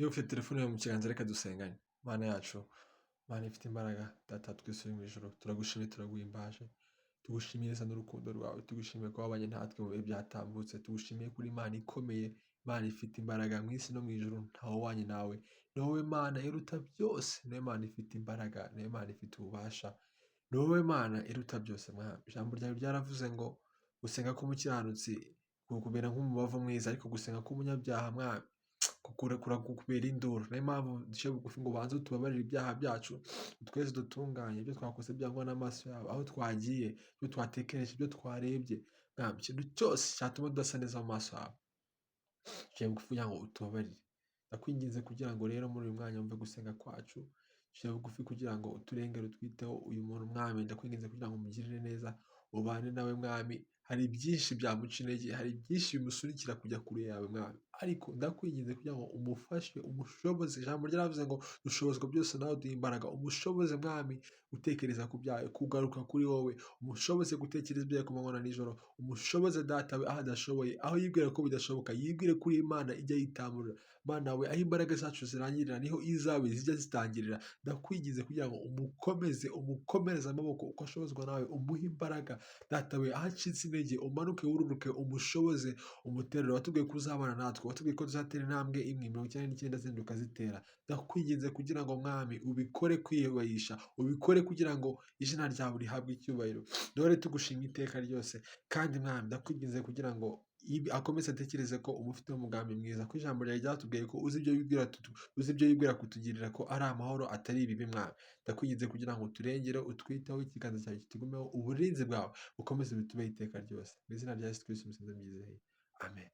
Niba ufite telefone yawe mu kiganza, reka dusengane. Mana yacu, Mana ifite imbaraga, Data wa twese uri mu ijuru, turagushimiye, turaguhimbaje. Tugushimiye neza n'urukundo rwawe, tugushimiye ko wabanye natwe mu bihe byatambutse, tugushimiye kuri Imana ikomeye, Imana ifite imbaraga mu isi no mu ijuru, ntawe uhwanye nawe. Ni wowe Mana iruta byose, ni wowe Mana ifite imbaraga, ni wowe Mana ifite ububasha, ni wowe Mana iruta byose Mwami. Ijambo ryawe ryaravuze ngo gusenga k'umukiranutsi kukubera nk'umubavu mwiza, ariko gusenga k'umunyabyaha, Mwami, kukubera induru. Niyo mpamvu duciye bugufi ngo ubanze utubabarire ibyaha byacu, twese dutunganye, ibyo twakoze byangwa n'amaso yawe, aho twagiye, ibyo twatekereje, ibyo twarebye, Mwami, ikintu cyose cyatuma tudasa neza mu maso yawe. Duciye bugufi kugira ngo utubabarire. Ndakwinginze kugira ngo rero muri uyu mwanya wumve gusenga kwacu, duciye bugufi kugira ngo uturengere, utwiteho. Uyu muntu, Mwami, ndakwinginze kugira ngo umugirire neza, ubane nawe, Mwami. Hari byinshi byamuca intege, hari byinshi bimusunikira kujya kure yawe, Mwami, ariko ndakwinginze kugira ngo umufashe, umushoboze. Ijambo ryaravuze ngo dushobozwa byose nawe uduha imbaraga. Umushoboze, Mwami, gutekereza ku byawe, kugaruka kuri wowe, umushoboze gutekereza ibyawe ku manywa na nijoro, umushoboze, Data we, aho adashoboye, aho yibwira ko bidashoboka, yibwire kuri Imana ijya yitamurura. Mana we, aho imbaraga zacu zirangirira niho izawe zijya zitangirira. Ndakwinginze kugira ngo umukomeze, umukomereze amaboko uko ashobozwa nawe, umuhe imbaraga, Data we, aho acitse intege umanuke, wururuke, umushoboze, umuterure. Watubwiye ko uzabana natwe, watubwiye ko tuzatera intambwe imwe, 99 zindi ukazitera. Ndakwinginze kugira ngo, Mwami, ubikore kwiyubahisha, ubikore kugira ngo izina ryawe rihabwe icyubahiro. Dore tugushima iteka ryose. Kandi, Mwami, ndakwinginze kugira ngo akomeze atekereze ko umufiteho umugambi mwiza, ko ijambo ryawe ryatubwiye ko uzi ibyo wibwira kutugirira, ko ari amahoro atari ibibi. Mwami, ndakwinginze kugira ngo uturengere, utwiteho, ikiganza cyawe kitugumeho, uburinzi bwawe bukomeze butubeho iteka ryose. Mu izina rya Yesu Kristo mbisenze mbyizeye, amen.